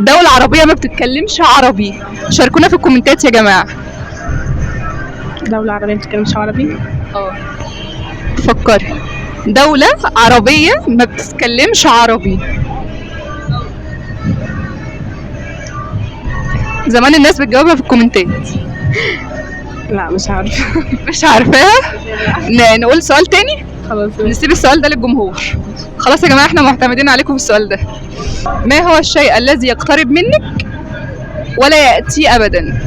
دولة عربية ما بتتكلمش عربي. شاركونا في الكومنتات يا جماعة. دولة عربية ما بتتكلمش عربي؟ اه، فكري، دولة عربية ما بتتكلمش عربي. زمان الناس بتجاوبها في الكومنتات. لا مش عارفة. مش عارفاها. نقول سؤال تاني. خلاص. نسيب السؤال ده للجمهور. خلاص يا جماعة، احنا معتمدين عليكم في السؤال ده. ما هو الشيء الذي يقترب منك ولا يأتي أبدا؟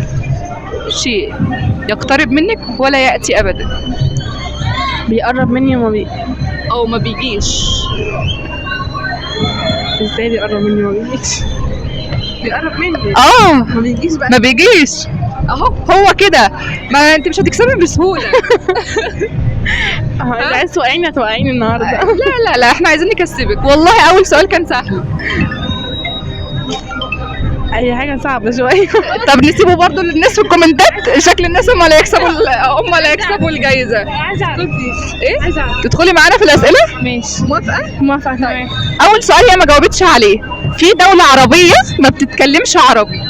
شيء يقترب منك ولا يأتي أبدا. بيقرب مني وما بي أو ما بيجيش. ازاي بيقرب مني وما بيجيش؟ بيقرب مني اه، ما بيجيش بقى. ما بيجيش. اهو هو كده، ما انت مش هتكسبي بسهولة. اه، انت عايز توقعيني؟ هتوقعيني النهارده. لا لا لا، احنا عايزين نكسبك والله. اول سؤال كان سهل. اي حاجة صعبة شوية. طب نسيبه برضو للناس في الكومنتات. شكل الناس هم اللي هيكسبوا هم اللي هيكسبوا الجايزة. عايزة اعرف. ايه؟ عايزة اعرف. تدخلي معانا في الأسئلة؟ ماشي. موافقة؟ موافقة تمام. أول سؤال هي ما جاوبتش عليه. في دولة عربية ما بتتكلمش عربي.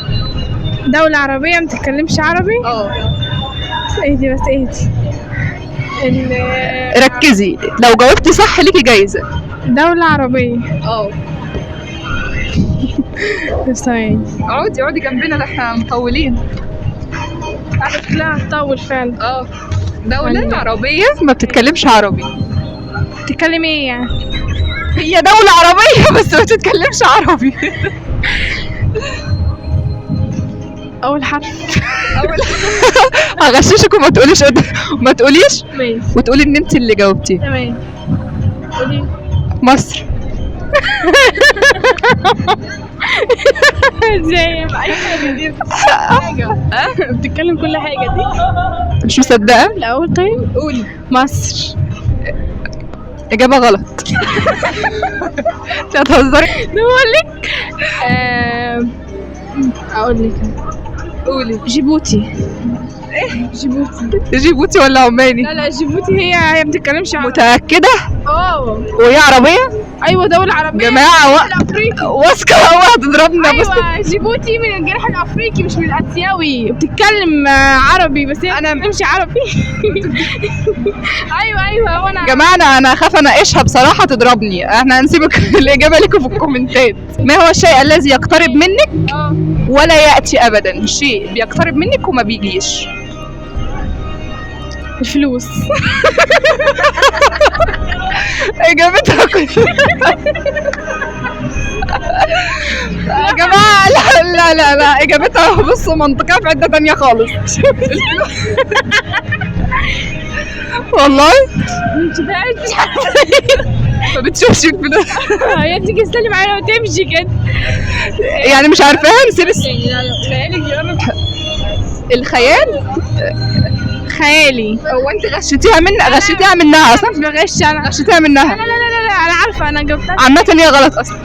دولة عربية ما بتتكلمش عربي؟ اه. بس اهدي، بس اهدي. ركزي، لو جاوبتي صح ليكي جايزة. دولة عربية. اه. بس ثواني. اقعدي اقعدي جنبنا، ده احنا مطولين. شكلها هتطول فعلا. اه، دولة عربية ما بتتكلمش عربي. بتتكلم ايه يعني؟ هي دولة عربية بس ما بتتكلمش عربي. أول حرف. أول هغششك وما تقوليش، ما تقوليش. ماشي. وتقولي ان انت اللي جاوبتي. تمام، قولي. مصر. ازاي؟ اي حاجة دي حاجة بتتكلم، كل حاجة دي. مش مصدقة. الأول طيب. قولي. مصر. إجابة غلط. انت هتهزري. بقول لك، أقول لك. قولي. جيبوتي. ايه جيبوتي؟ جيبوتي ولا عماني؟ لا لا، جيبوتي هي ما بتتكلمش عربي. متأكدة؟ اه. وهي عربية؟ ايوه، دولة عربية. جماعة الافريقي. واثقة هو هتضربنا بس. ايوه، جيبوتي من الجناح الافريقي مش من الاسيوي، بتتكلم عربي بس هي ما بتتكلمش عربي. ايوه ايوه، هو انا. جماعة، أنا أخاف أناقشها بصراحة تضربني. احنا هنسيبك الإجابة لكم في الكومنتات. ما هو الشيء الذي يقترب منك اه. ولا يأتي أبدا؟ شيء بيقترب منك وما بيجيش. الفلوس. إجابتها كنت يا جماعة، لا لا لا لا، إجابتها بصوا منطقية في حتة تانية خالص والله. مش عارفة. ما بتشوفش الفلوس. هي بتيجي تسلم معايا وتمشي كده. يعني مش عارفاها. نسيب خيالك بيقرب. الخيال. خيالي. هو انت غشيتيها من غشيتيها منها اصلا. مش بغش انا. غشيتيها منها. لا لا لا لا، انا عارفه، انا جاوبتها. عامة هي غلط اصلا.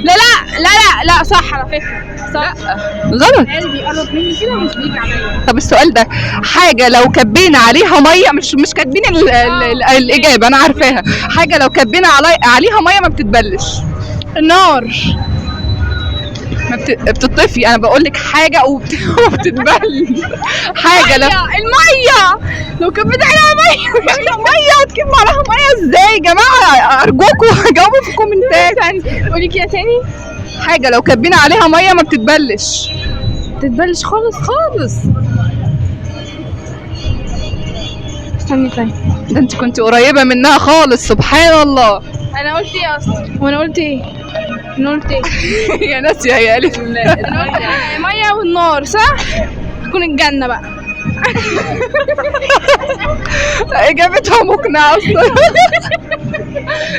لا لا لا لا لا، صح على فكرة، صح. غلط. خيالي بيقرب مني كده ومش بيجي عليا. طب السؤال ده، حاجة لو كبينا عليها مية، مش كاتبين ال ال ال الإجابة أنا عارفاها. حاجة لو كبينا عليها مية ما بتتبلش. النار. ما بتطفي. أنا بقول لك حاجة وبتتبل. حاجة لو المية لو كبيت عليها مية. مية هتكب عليها مية ازاي يا جماعة؟ أرجوكوا جاوبوا في الكومنتات. قولي كده تاني. حاجة لو كبينا عليها مية ما بتتبلش. تتبلش خالص خالص. استني طيب. ده انت كنت قريبة منها خالص، سبحان الله. انا قلت ايه اصلا؟ وانا قلت ايه؟ انا قلت ايه؟ يا ناس يا قالت. انا قلت مية والنار، صح؟ تكون الجنة بقى. اجابتها مقنعة اصلا.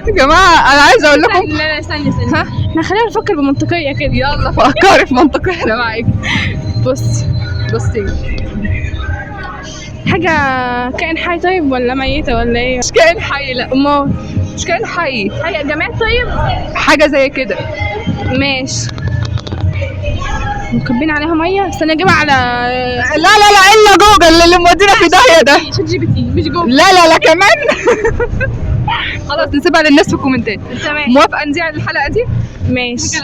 يا جماعة انا عايزه اقول لكم. لا لا، استني استني، احنا خلينا نفكر بمنطقية كده. يلا فكري في منطقنا معاكي. بص. بصي. حاجة كائن حي طيب ولا ميتة ولا ايه؟ مش كائن حي، لا. امال؟ مش كائن حي. حاجة جماد طيب؟ حاجة زي كده. ماشي، مكبين عليها مية. استني اجيبها على لا لا لا، الا جوجل اللي مودينا في داهية ده. ChatGPT مش جوجل. لا لا لا، كمان. خلاص نسيبها للناس في الكومنتات. تمام. موافقة نذيع الحلقة دي؟ ماشي.